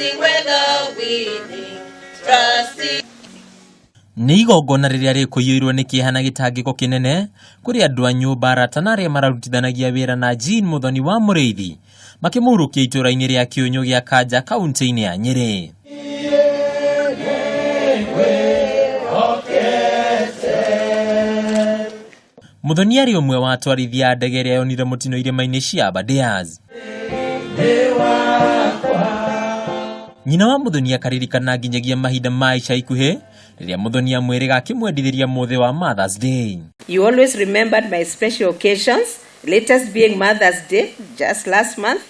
Trusting where the willing, trusting. Nĩ igongona rĩrĩa rĩkũiyũirwo nĩ kĩeha na gĩtangĩko kĩnene kũrĩ andũ a nyũmba, arata na arĩa mararutithanagia wĩra na Jean Muthoni wa Mũrĩithi makĩmũhurũkia itũũra-inĩ rĩa Kĩũnyũ gĩa Kanja kaunti-inĩ ya Nyĩrĩ. Muthoni arĩ ũmwe wa atwarithia a ndege ĩrĩa yonire mũtino irĩma-inĩ cia Aberdares. Nyina wa Muthoni akaririkana nginyagia mahinda ma ica ikuhĩ rĩrĩa Muthoni amwĩrĩga akĩmwendithĩria mũthĩ wa Mother's Day. You always remembered my special occasions, latest being Mother's Day just last month.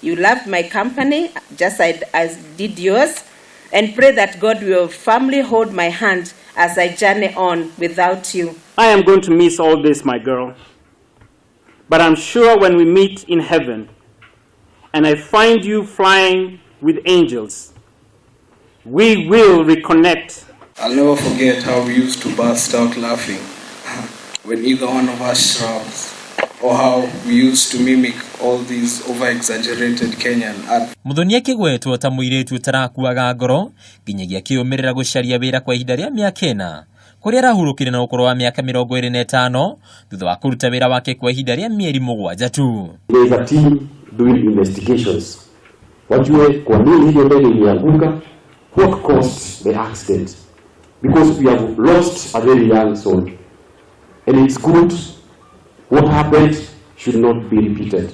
You loved my company just as did yours, and pray that God will firmly hold my hand as I journey on without you. I am going to miss all this, my girl. But I'm sure when we meet in heaven and I find you flying with angels, we will reconnect. I'll never forget how we used to burst out laughing when either one of us shrugs, or how we used to mimic all these over-exaggerated Kenyan ad Muthoni akĩgwetwo ta mũirĩtu ũtarakuaga ngoro nginyagia akĩyũmĩrĩra gũcaria wĩra kwa ihinda rĩa mĩaka ĩna kũrĩa arahurũkire na ũkũrũ wa mĩaka 25 thutha wa kũruta wĩra wake kwa ihinda rĩa mĩeri 7 tu. There is a team doing investigations. Wajue kwa nini hiyo ndege ilianguka, what caused the accident. Because we have lost a very young soul. And it's good what happened should not be repeated.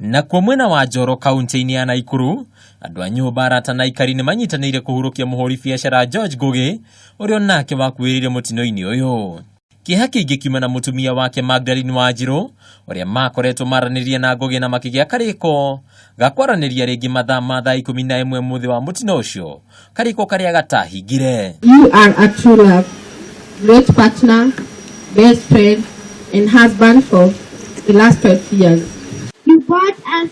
Nakuo mwena wa Njoro kaunti-inĩ ya Naikuru andũ a nyũmba, arata na aikari nĩ manyitanĩire kũhurũkia mũhũri biacara George Ngugi ũrĩa onake wakuĩrĩire mũtino-inĩ ũyũ. Kĩeha kĩingĩ kiuma na mũtumia wake Magdalene Wanjiru ũrĩa makoretwo maranĩria na Ngugi na makĩgĩa karĩko ga kwaranĩria rĩngĩ mathaa ma thaa 11 mũthĩ wa mũtino ũcio, karĩko karĩa gatahingire. You are a true love, great partner, best friend, and husband for the last 12 years. You brought us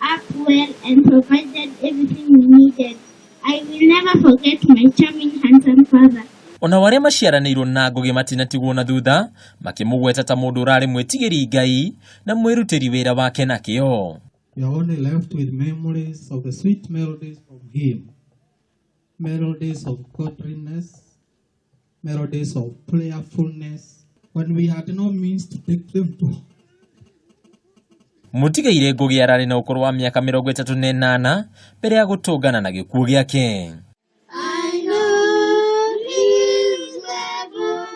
up well and provided everything we needed. I will never forget my charming, handsome father. Ona arĩa maciaranĩirwo na Ngugi matinatigwo na thutha makĩmũgweta ta mũndũ ũrarĩ mwĩtigĩri Ngai na mwĩrutĩri wĩra wake na kĩo. We are only left with memories of the sweet melodies from him, melodies of godliness, melodies of prayerfulness, when we had no means to take them to. Mũtigaire Ngugi ararĩ na ũkũrũ wa mĩaka 38 mbere ya gũtũngana na gĩkuũ gĩake. I know he's able.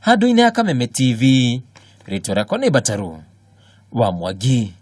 Handũ-inĩ ha Kameme TV, rĩtwa rĩakwa nĩ Mbataru wa Mwangi.